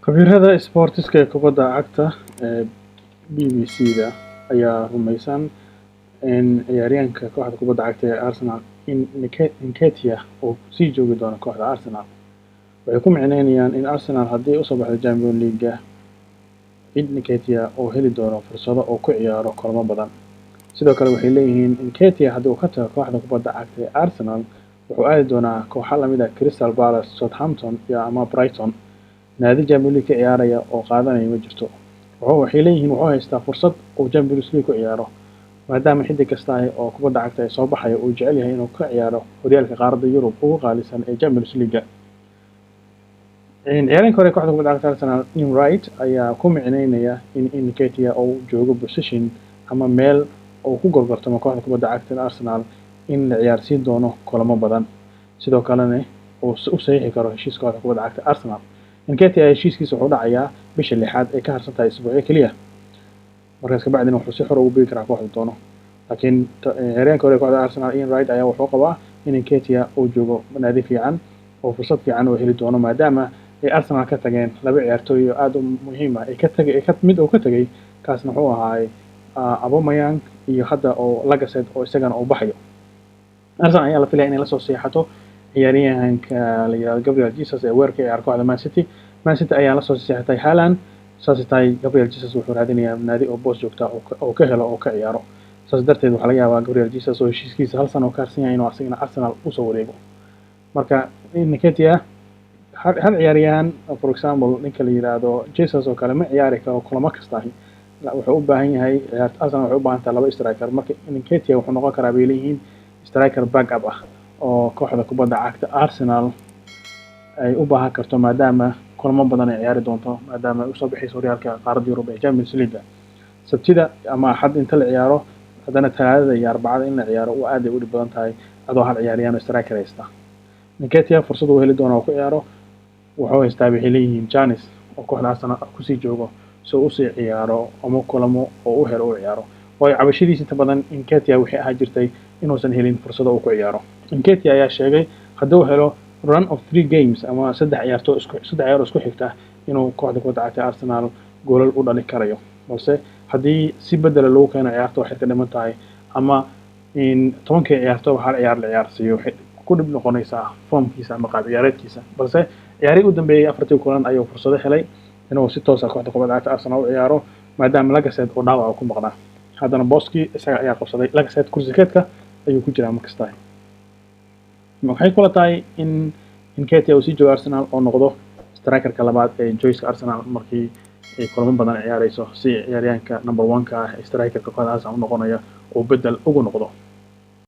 Khabiirada isboortiska ee kubadda cagta ee BBC-da ayaa rumeysan in ciyaaryahanka kooxda kubadda cagta ee Arsenal in Nketiah uu sii joogi doono kooxda Arsenal. Waxay ku micneynayaan in Arsenal haddii ay usoo baxdo Champions League-ga, in Nketiah uu heli doono fursado uu ku ciyaaro kulamo badan. Sidoo kale waxay leeyihiin Nketiah haddii uu ka tago kooxda kubadda cagta ee Arsenal, wuxuu aadi doonaa kooxo lamid ah Crystal Palace, Southampton iyo ama Brighton. Naadi Champions League ka ciyaaraya oo qaadanaya ma jirto. Waxay leeyihiin wuxuu haystaa fursad uu Champions League ku ciyaaro, maadaama xiddig kasta ah oo kubadda cagta ee soo baxaya uu jecel yahay inuu ka ciyaaro horyaalka qaaradda Yurub ugu qaalisan ee Champions League. Ciyaaryahanka hore kooxda kubadda cagta Arsenal, Ian Wright, ayaa ku micneynaya in Nketiah uu joogo position ama meel uu ku gorgortamo kooxda kubadda cagta Arsenal in la ciyaarsiin doono kulamo badan, sidoo kalena uu u saxiixi karo heshiis kooxda kubadda cagta Arsenal. Nketiah heshiiskiisa wuxuu dhacayaa bisha lixaad ee ka harsan tahay isbuucyo keliya. Markaas ka bacdina wuxuu si xor ugu biiri karaa kooxda doono. Laakiin ciyaaryahanka hore kooxda Arsenal, Ian Wright, ayaa wuxuu qabaa in Nketiah uu joogo naadi fiican oo fursad fiican uu heli doono, maadaama ay Arsenal ka tageen laba ciyaartooy oo aad u muhiim ah ay ka tagay ka mid uu ka tagay, kaasna wuxuu ahaay Aubameyang iyo hadda oo Lacazette oo isagana uu baxayo. Arsenal ayaa la filaya inay lasoo seexato ciyaaryahanka la yihahdo Gabriel Jesus ee weerarka ciyaar kooxda Man City. Man City ayaa lasoo seexatay Haaland. Saas tahay Gabriel Jesus wuxuu raadinayaa naadi oo boos joogta oo ka helo oo ka ciyaaro. Saas darteed waxaa laga yaabaa Gabriel Jesus oo heshiiskiisa hal sano oo ka harsan yahay inuu asagana Arsenal usoo wareego. Marka Nketiah hal ciyaaryahan, for example ninka la yiraahdo Jesus oo kale, ma ciyaari karo kulamo kasta ahi. Wuxuu u baahan yahay ciyaar. Arsenal waxay u baahan tahay laba striker. Marka Nketiah wuxuu noqon karaa, bay leeyihiin, striker backup ah oo kooxda kubadda cagta Arsenal ay u baahan karto, maadaama kulamo badan ay ciyaari doonto, maadaama ay usoo bixayso horyaalka qaaradda Yurub ee Champions League. Sabtida ama Axad inta la ciyaaro, haddana Talaadada iyo Arbacada in la ciyaaro waa aad ay u dhib badan tahay adoo hal ciyaaryahan striker haysta. Nketiah fursad uu heli doono oo ku ciyaaro wuxuu haystaa, waxay leeyihiin, chance oo kooxda Arsenal kusii joogo si uu usii ciyaaro ama kulamo oo u helo u ciyaaro. Waayo cabashadiisa inta badan Nketiah waxay ahaa jirtay inuusan helin fursado uu ku ciyaaro. Nketiah ayaa sheegay hadduu helo run of three games ama saddex ciyaarto isku saddex ciyaar isku xigta inuu kooxda kubadda cagta Arsenal goolal u dhali karayo, balse haddii si bedela lagu keeno ciyaarta waxay ka dhiman tahay ama in 10kii ciyaarto hal ciyaar la ciyaarsiiyo, waxay ku dhib noqonaysaa foomkiisa ama qaab ciyaareedkiisa. Balse ciyaarihii u dambeeyey afartii kulan ayuu fursado helay inuu si toos ah kooxda kubadda cagta Arsenal u ciyaaro, maadaama Lacazette uu dhaawac ku maqnaa. Haddana booskii isaga ayaa qabsaday. Lacazette kursi keedka ayuu ku jiraa markasta. Waxay kula tahay in Nketiah uu sii joogo Arsenal oo noqdo strikerka labaad ee choice-ka Arsenal markii ay kulamo badan ciyaareyso, si ciyaaryahanka number one-ka ah ee strikerka kooxda Arsenal u noqonaya uu bedel ugu noqdo?